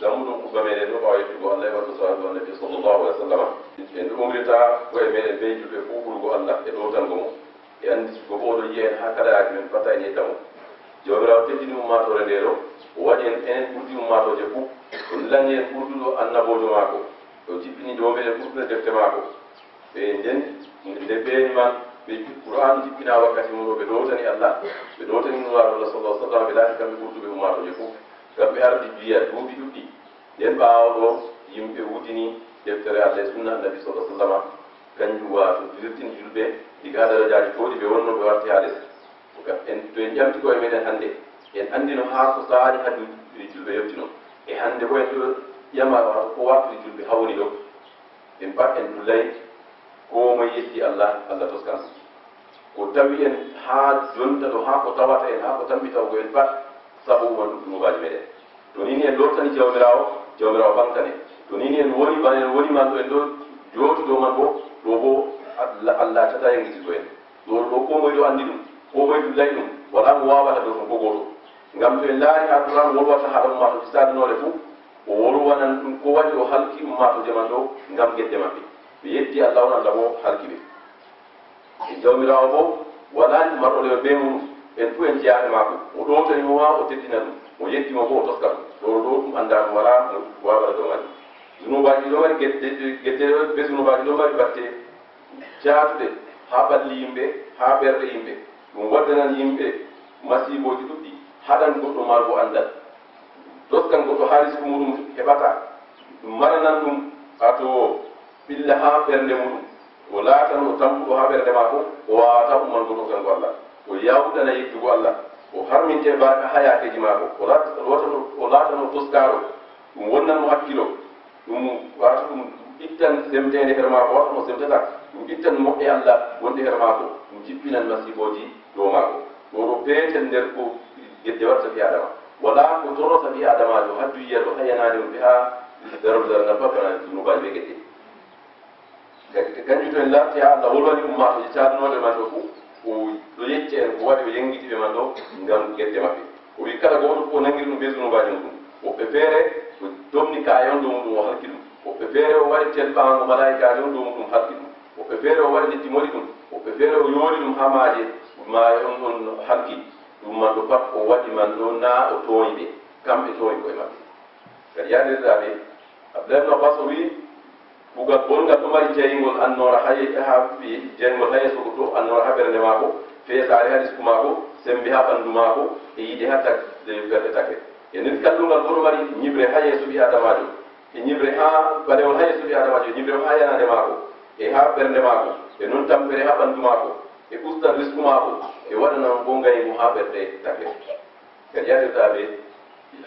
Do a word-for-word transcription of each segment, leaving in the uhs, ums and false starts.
Lammuɗum kubba meɗen ɗo ɓaawo yettugo Allah e waɗugo salatu annabi sallallahu alaihi wasallam. En ɗo umrita ko'e meɗen bee julɓe fuu hulugo Allah e ɗowtango mo, e anditugo bo o ɗon yi'a en haa kala yaake men fatta en yetta mo. Jawmiraawo teddini ummaatoore nde ɗo, o waɗi en enen ɓurdi ummaatooje fuu, o lilani en ɓurduɗo annaboojo maako, o jippini dow meɗen ɓurduɗo defte maako. Ɓe nden, nde ɓe man ɓe Qur'aanu jippinaa wakkati mum ɗo, ɓe ɗowtani Allah, ɓe ɗowtani Nulaaɗo Allah sallallahu alaihi wasallam, ɓe laati kamɓe ɓurduɓe ummaatooje fuu. Ngam ɓe ardi duniya duuɓi ɗuɗɗi. Nden ɓaawo ɗo yimɓe wudini deftere Allah e sunna Annabi sallallahu alaihi wasallam, kanjum waato dirtini julɓe diga haa darajaaji towɗi ɓe wonno ɓe warti haa les. En, to en ƴamti ko'e meɗen hannde, en anndi no haa ko saali haa du-, julɓe yottino. E hannde bo en ɗo ƴama waato ko wartiri julɓe haa woni ɗo. En pat en dullay koo moye yeddi Allah, Allah toskan. Ko tawi en haa jonta ɗo, haa ko tawata en, haa ko tammi tawgo en pat, sabu umman ɗum zunubaaji meɗen. To ni ni en lortani Jawmiraawo, Jawmiraawo ɓaŋgtan en. To ni ni en woni bana en woni man ɗo, en ɗo jooɗi dow man bo, ɗo bo Allah, Allah accataa yaŋgitirgo en. Ɗo, ɗo koo moye ɗo anndi ɗum, koo moye dullay ɗum, walaa mo waawata ɗo ɗum ko gooto. Ngam to en laari haa Qur'aanu wolwata haala ummaatooje saalinoore fuu, o wolwanan ɗum ko waɗi o halki ummaatooje man ɗo ngam gedde maɓɓe. Ɓe yeddi Allah on, Allah bo halki ɓe. E Jawmiraawo bo walaa marɗo lewe bee muɗum, en fuu en jeyaaɓe maako. O ɗowtani mo haa o teddina ɗum, o yeddi mo bo o toska ɗum. Ɗo, ɗo ɗum anndaa ɗum walaa mo waawata dow maajum. Zunubaaji ɗo mari gedde, gedde bee zunubaaji ɗo mari batte caatuɗe haa ɓalli yimɓe, haa ɓerɗe yimɓe. Ɗum waddanan yimɓe masiibooji ɗuɗɗi, haɗan goɗɗo margo anndal, toskan goɗɗo haa risku muɗum heɓataa. Ɗum maranan ɗum, waato ɓilla haa ɓernde muɗum. O laatano tampuɗo haa ɓernde maako, o waawataa ummango ɗowtango Allah. O yaawɗana yiddugo Allah. O harminte barka haa yaakeeji maako. O laat-, o laatano, o laatano toskaaro. Ɗum wonnan mo hakkilo. Ɗum, waato ɗum ittan semteende her maako, waato mo semtata. Ɗum ittan moƴƴe Allah wonde her maako. Ɗum jippinan masiibooji dow maako. Ɗo ɗo peetel nder ko gedde waɗata ɓii Aadama. Walaa ko torrata ɓii Aadamaajo haa duniya ɗo, haa yanaande mum, haa darorde darngal pat, bana zunubaaji bee gedde. Ka-, kanjum to en laarti haa Allah wolwani ummaatooje caatunooje man ɗo fuu, o ɗo yecca en ko waɗi o yaŋgiti ɓe man ɗo ngam gedde maɓɓe. O wi'i kala gooto fuu o naŋngiri ɗum bee zunubaaji muuɗum. Woɓɓe feere o tomni kaa'e on dow muuɗum, o halki ɗum. Woɓɓe feere o waɗi telɓaango malaa'ikaajo on dow muuɗum, halki ɗum. Woɓɓe feere o waɗi leddi moɗi ɗum. Woɓɓe feere o yoori ɗum haa maaje, maaje on, on halki. Ɗum man ɗo pat o waɗi man ɗo naa o tooñi ɓe. Kamɓe tooñi ko'e maɓɓe. Kadi yaadirɗaaɓe, Abdullah ibn Abbas o wi'i, kuugal bonngal ɗo mari jayngol annoora haa ye-, haa, jayngol haa yeeso goɗɗo, annoora haa ɓernde maako, feesaare haa risku maako, semmbe haa ɓanndu maako, e yiɗe haa tag-, ɓerɗe tagɗe. E nden kallungal boo ɗo mari nyiɓre haa yeeso ɓii Aadamaajo, e nyiɓre haa, ɓalewol haa yeeso ɓii Aadamaajo, e nyiɓre haa yanaande maako, e haa ɓernde maako, e non tampere haa ɓanndu maako, e ustan risku maako, e waɗanan boo ngayngu haa ɓerɗe tagɗe. Kadi yaadirɗaaɓe,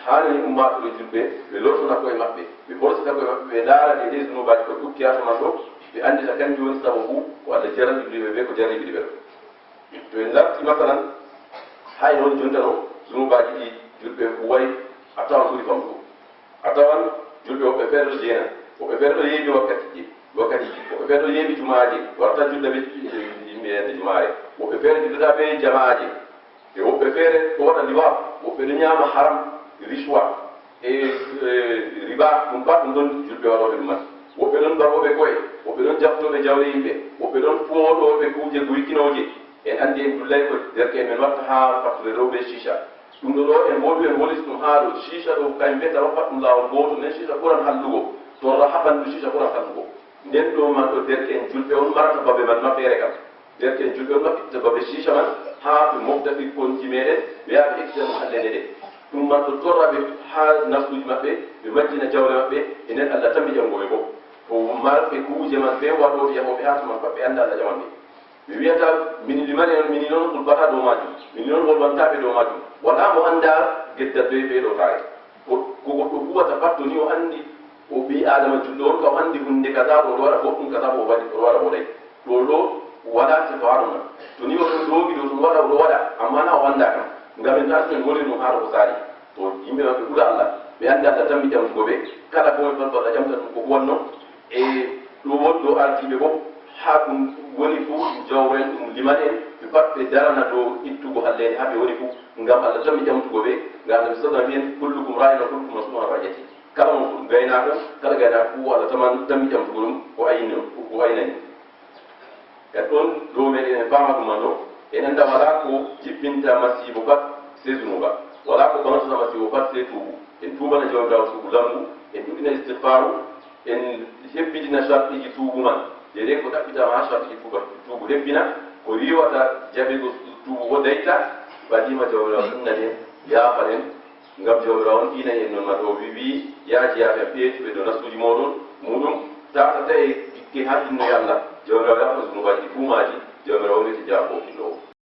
haanani ummaatooɓe julɓe, ɓe lortona ko'e maɓɓe, ɓe horsita ko'e maɓɓe, ɓe ndaara ɗee ɗee zunubaaji ko dukkiyaato man ɗo, ɓe anndita kanjum woni sababu ko Allah jarribiri ɓe bee ko jarribiri ɓe ɗo. To en larti, masalan, haa e on jonta ɗo, zunubaaji ɗi julɓe huway, a tawan ɓuri famɗugo. A tawan julɓe woɓɓe feere ɗo jeena, woɓɓe feere ɗo yeeɓi wakkatiiji, wakkatiiji, woɓɓe feere ɗo yeeɓi jumaaji, warata julda bee yimɓe yande jumaare, woɓɓe feere juldataa bee jamaaje. E woɓɓe feere ɗo waɗa liwaat, woɓɓe ɗo ñaama haram, rishwa, e, e riba, ɗum pat ɗum ɗon julɓe waɗooɓe ɗum man. Woɓɓe ɗon mbarooɓe ko'e, woɓɓe ɗon jaftooɓe jawle yimɓe, woɓɓe ɗon fooɗooɓe kuuje guykinooje. En anndi en dullay ko derke'en men watta haa fattude ɗo bee ciica. Ɗum ɗo ɗo en mboɗu en wolis ɗum haa ɗo ciica ɗo, kañ mbiyata ɗo pat ɗum laawol gooto, nden ciica ɓuran hallugo. Torra haa ɓanndu ciica ɓuran hallugo. Nden ɗo man ɗo derke'en julɓe on marata babe man maɓɓeere kam. Derke'en julɓe on maɓɓitta babe ciica man haa ɓe mofta ɓikkonji meɗen, ɓe yaha ɓe ekkita ɗum hallende nde. Ɗum man ɗo torra ɓe haa nafsuuji maɓɓe, ɓe majjina jawle maɓɓe, e nden Allah tammi ƴamgo ɓe fof. Ko marɓe kuuje man bee waɗooɓe yahooɓe haa to man pat ɓe annda Allah ƴaman ɓe. Ɓe wiyata, "Min limani on, min non kulɓata dow maajum, min non wolwantaa ɓe dow maajum." Walaa mo annda gedda bee ɓee ɗo kaare. Ko, ko goɗɗo huwata pat, to ni o anndi o ɓii Aadama julɗo on, ka o anndi hunnde kaza, o ɗo waɗa boɗɗum, kaza bo o waɗi, o ɗo waɗa boɗay. Ɗo ɗo walaa sifaaɗo man. To ni o ɗon doogi ɗo, ɗum waɗa, o ɗo waɗa, ammaa na o annda kam. Ngam en taati en woni ɗum haa ɗo ko saali. To yimɓe maɓɓe hula Allah, ɓe annda Allah tammi ƴamtugo ɓe. Kala ko woni ɗon, Allah ƴamta ɗum ko huwanno. E ɗum woni ɗo ardiiɓe bo, haa ɗum woni fuu, ɗum jawro en, ɗum liman en, ɓe pat ɓe darana dow ittugo halleende haa ɓe woni fuu. Ngam Allah tammi ƴamtugo ɓe, ngam Annabi sallallahu alaihi wasallam wi'en, "Kullukum ra'in wa kullukum mas'ulun an ra'iyatihi." Kam Gaynaako, kala gaynaako fof, Allah taman tammi ƴamtugol ɗum ko ayni, ko aynani. E ɗon ɗo meɗen en faama ɗum ɗo, en annda walaa ko jippinta masiibo pat sey zunuuba, walaa ko ɓamtata masiibo pat sey tuubu. En tuubana Jawmiraawo tuubu lanngu, en ɗuɗɗina istigfaaru, en hebbidina sarɗiiji tuubu man. Deydey ko ɗaɓɓitaama haa sarɗiiji tuuba, tuubu hebbina, ko riiwata jaɓeego tuubu o dayta, ɓadiima Jawmiraawo innani en, yaafan en, ngam Jawmiraawo on inani en non man o wi-, wi'i, yaaji yaafen ɓeetuɓe dow nasuuji mooɗon, muuɗum, tata tawi dikke haa innoy Allah, Jawmiraawo yaafan zunuubaaji ɗi fuu maaji, Jawmiraawo on reti jaafoowo kinɗo o.